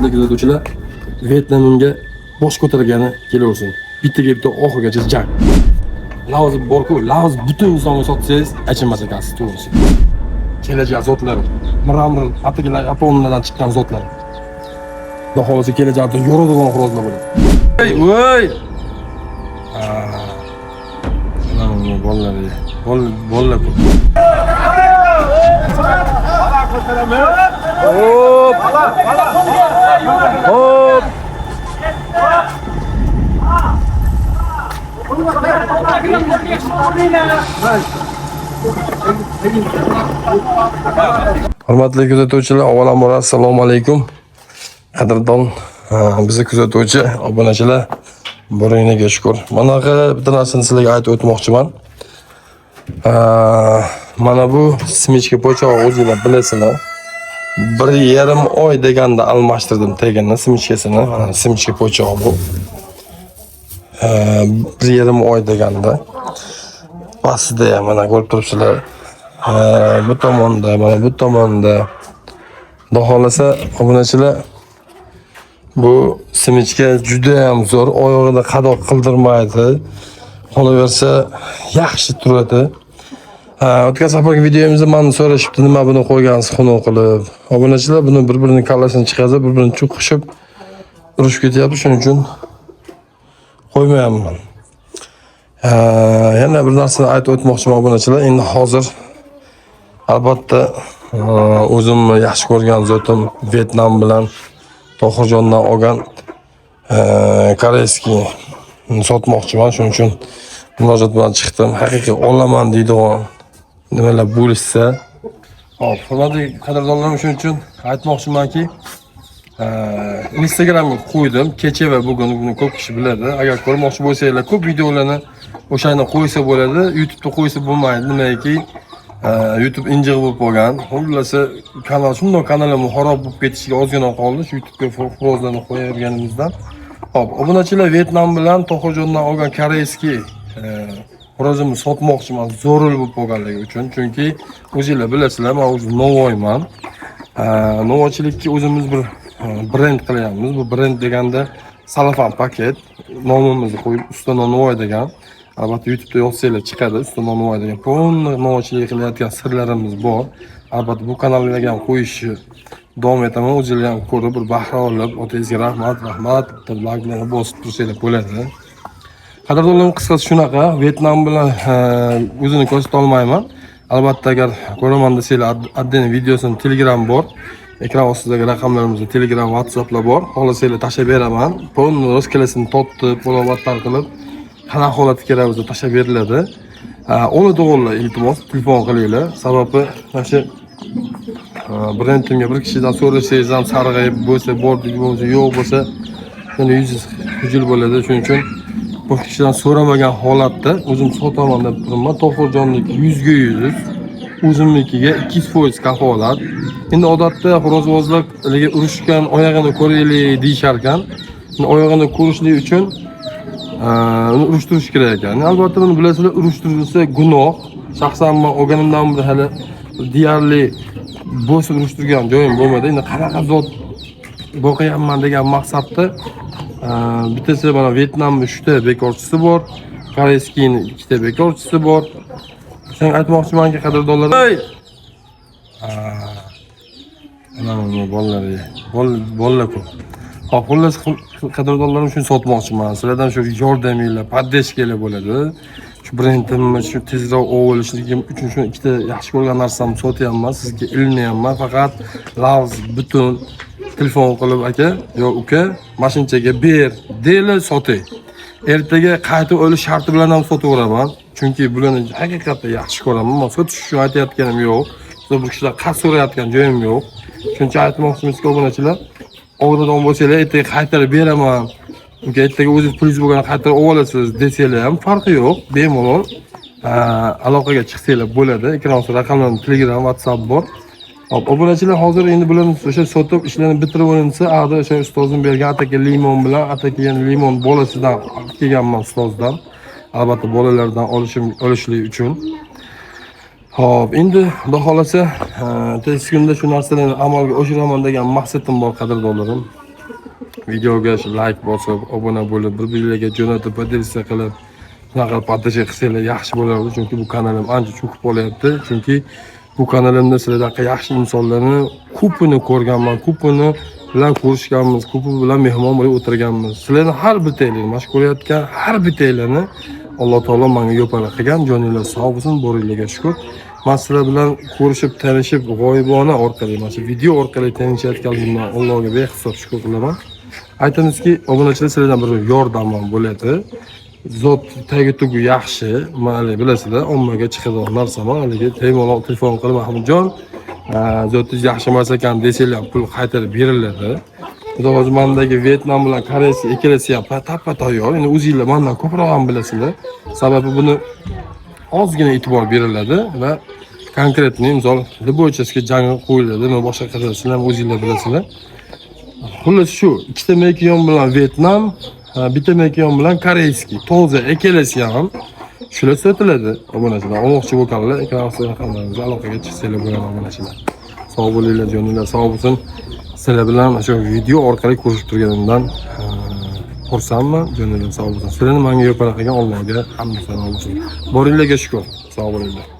Hurmatli kuzatuvchilar, Vyetnamga bosh ko'targani kelaversin. Bittaga bitta oxirigacha jang. Lavz borku, lavz butun insonga sotsangiz, achinmas ekansiz, to'g'risi. Kelajak zotlar, мрамор, atagilar Yaponiyadan chiqqan zotlar. Xudo xohlasa kelajakda yoradigan xo'rozlar bo'ladi. Ey, voy! Mana bolalar, bolalar ko'p. Hop! Hop! Hurmatli kuzatuvchilar, avvalambor assalomu alaykum. Qadrdon bizni kuzatuvchi obunachilar, boringlarga shukur. Manaqa bitta narsani sizlarga aytib o'tmoqchiman. Mana bu смычка po'chog'i o'zinglar bilasizlar. 1,5 oy deganda almashtirdim tagini, смычка sini. Mana смычка po'chog'i bu. 1,5 oy deganda. Pastida ham mana ko'rib turibsizlar. Bu tomonda, mana bu tomonda. Xudo xohlasa obunachilar, bu смычка juda ham zo'r, oyog'ida qadoq qildirmaydi. Qolaversa yaxshi turadi. Ha, o'tgan safargi videomizda meni so'rashibdi, nima buni qo'ygansiz xunuk qilib. Obunachilar buni bir-birini kallasini chiqazib, bir-birini cho'qishib urushib ketyapti, shuning uchun qo'ymayapman. Yana bir narsani aytib o'tmoqchiman obunachilar. Endi hozir albatta o'zimni yaxshi ko'rgan zotim Vyetnam bilan Tohirjondan olgan корейский sotmoqchiman. Shuning uchun murojaat bilan chiqdim. Haqiqiy olaman deydigan nimalar bo'lishsa. Hop, hurmatli qadrdonlarim, shuning uchun aytmoqchimanki, Instagramga qo'ydim. Kecha va bugun buni ko'p kishi biladi. Agar ko'rmoqchi bo'lsanglar, ko'p videolarni o'shani qo'ysa bo'ladi. YouTube'da qo'ysa bo'lmaydi. Nimaki, YouTube injiq bo'lib qolgan. Xullas, kanal shundoq kanalim xarob bo'lib ketishiga ozgina qoldi. Shu YouTube'ga xo'rozlarni qo'yaverganimizdan. Hop, obunachilar, Vyetnam bilan Tohirjondan olgan корейский xo'rozimni sotmoqchiman, zo'ril bo'lib qolganligi uchun. Chunki o'zinglar bilasizlar, men o'zim novvoyman. Novvoychilikka o'zimiz bir brend qilyapmiz. Bu brend deganda salafan paket nomimizni qo'yib Usta Novvoy degan. Albatta YouTube'da yozsanglar chiqadi Usta Novvoy degan. Полный novvoychilik qilayotgan sirlarimiz bor. Albatta bu kanallarga ham qo'yishni davom etaman. O'zinglar ham ko'rib bir bahra olib, otangizga rahmat, rahmat deb layklarni bosib tursanglar bo'ladi. Qadrdonlarim, qisqasi shunaqa. Vyetnam bilan o'zini ko'rsata olmayman. Albatta agar ko'raman desanglar, отдельный videosini Telegram bor. Ekran ostidagi raqamlarimizda Telegram, WhatsApplar bor. Xohlasanglar tashlab beraman. Полный raskelasini totib, battar qilib, qanaqa holatda kerak bo'lsa tashlab beriladi. Oladiganlar iltimos telefon qilinglar. Sababi mana shu brendimga bir kishidan so'rasangiz ham sarg'ayib bo'lsa bor deydi, bo'lmasa yo'q bo'lsa yana yuzingiz xijil bo'ladi. Shuning uchun boshqa kishidan so'ramagan holatda o'zim sotaman deb turibman. Tohirjonniki 100% o'zimnikiga 200% kafolat. Endi odatda xo'rozvozlar haligi urushgan oyog'ini ko'raylik deyishar ekan. Endi oyog'ini ko'rishlik uchun uni urushtirish kerak ekan. Albatta buni bilasizlar, urushtirilsa gunoh. Shaxsan men olganimdan beri hali deyarli bosib urushtirgan joyim bo'lmadi. Endi qanaqa zot boqyapman degan maqsadda bittasi mana Vyetnamni 3 ta bekorchisi bor, корейский ni 2 ta bekorchisi bor. Shuni aytmoqchimanki, qadrdonlar. Ey! Mana bu bolalar, bolalar ko'p. Hop, xullas, qadrdonlarim, shuni sotmoqchiman. Sizlardan shu yordaminglar, поддержка lar bo'ladi. Shu brendimni shu tezroq olishligim uchun shu ikkita yaxshi ko'rgan narsamni sotyapman, sizga ilinyapman. Faqat lavz butun telefon qilib, aka yo uka, mashinchaga ber, deyli sotay. Ertaga qaytib o'lish sharti bilan ham sotaveraman. Chunki bularni haqiqatda yaxshi ko'raman. Men sotish uchun aytayotganim yo'q. Bir kishilar qarz so'rayotgan joyim yo'q. Shuning uchun aytmoqchimizki, obunachilar, oladigan bo'lsanglar, ertaga qaytarib beraman. Uka, ertaga o'zingiz pulingiz bo'lganda qaytarib olasiz desanglar ham farqi yo'q. Bemalol aloqaga chiqsanglar bo'ladi. Ekran ostida raqamlarim, Telegram, WhatsApp bor. Hop, obunachilar, hozir endi bularni o'sha sotib ishlarni bitirib olinsa, ag'da o'sha ustozim bergan ataka limon bilan ataka yana limon bolasidan olib kelganman ustozdan. Albatta bolalardan olishim olishlik uchun. Hop, endi Xudo xohlasa, tez kunda shu narsalarni amalga oshiraman degan maqsadim bor, qadrdonlarim. Videoga shu layk bosib, obuna bo'lib, bir-biringlarga jo'natib, поделиться qilib, shunaqa qilib поддержка qilsanglar yaxshi bo'lardi. Chunki bu kanalim ancha cho'kib qolyapti. Chunki bu kanalimda sizlardaqa yaxshi insonlarni ko'pini ko'rganman, ko'pini bilan ko'rishganmiz, ko'pi bilan mehmon bo'lib o'tirganmiz. Sizlarni har bittanglarni, mana shu ko'rayotgan har bittanglarni Alloh taolo menga yo'para qilgan, joninglar sog' bo'lsin, boringlarga shukur. Man sizlar bilan ko'rishib, tanishib, g'oyibona orqali, mana shu video orqali tanishayotganligimdan Allohga behisob shukur qilaman. Aytamizki, obunachilar, sizlardan bir yordam ham bo'ladi. Zot tagi tugi yaxshi, mana bilasizlar, ommaga chiqadigan narsa emas. Haligi bemalol telefon qilib, "Mahmudjon, zotingiz yaxshi emas ekan" desanglar ham pul qaytarib beriladi. Xudo hozir mandagi Vyetnam bilan Koreya ikkalasi ham tappa tayyor. Endi o'zinglar mandan ko'proq ham bilasizlar. Sababi buni ozgina e'tibor beriladi va конкретный, misol, любой chasiga jang qo'yiladi, nima boshqa qiladi, sizlar ham o'zinglar bilasizlar. Xullas, shu ikkita Mekiyon bilan Vyetnam, bitta Mekiyon bilan корейский, toza ikkalasi ham shular sotiladi. Obunachilar, olmoqchi bo'lganlar ekran ostidagi raqamlarimizga aloqaga chiqsanglar bo'ladi, obunachilar. Sog' bo'linglar, joninglar sog' bo'lsin. Sizlar bilan shu video orqali ko'rishib turganimdan xursandman. Joninglar sog' bo'lsin. Sizlarni menga yo'para qilgan Allohga hamd sano bo'lsin. Boringlarga shukur. Sog' bo'linglar.